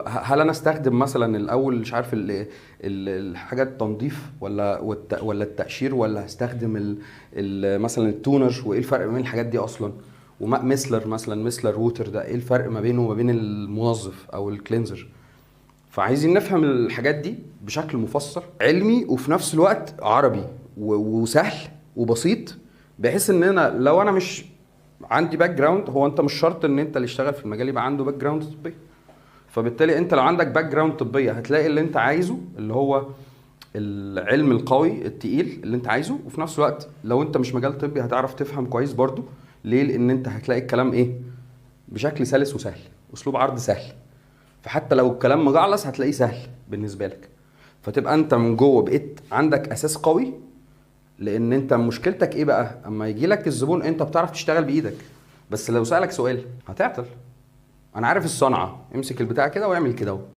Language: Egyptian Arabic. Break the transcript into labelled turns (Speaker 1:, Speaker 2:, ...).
Speaker 1: هل انا استخدم مثلا الاول مش عارف الحاجة التنظيف ولا التقشير، ولا هستخدم مثلا ال toner، وايه الفرق ما بين الحاجات دي اصلا؟ وماء micellar مثلا، micellar water ده ايه الفرق ما بينه وما بين المنظف او ال cleanser؟ فعايزين نفهم الحاجات دي بشكل مفصل علمي، وفي نفس الوقت عربي وسهل وبسيط، بحيث ان انا لو انا مش عندي background، هو انت مش شرط ان انت اللي اشتغل في المجال يبقى عنده background طبي، فبالتالي انت لو عندك background طبية هتلاقي اللي انت عايزه، اللي هو العلم القوي التقيل اللي انت عايزه، وفي نفس الوقت لو انت مش مجال طبي هتعرف تفهم كويس برضو. ليه؟ لان انت هتلاقي الكلام ايه؟ بشكل سلس وسهل، اسلوب عرض سهل، فحتى لو الكلام مجعلص هتلاقيه سهل بالنسبة لك. فتبقى انت من جوه بقيت عندك اساس قوي. لان انت مشكلتك ايه بقى؟ اما يجي لك الزبون انت بتعرف تشتغل بايدك، بس لو سالك سؤال هتعطل. انا عارف الصنعة، امسك البتاع كده واعمل كده اهو.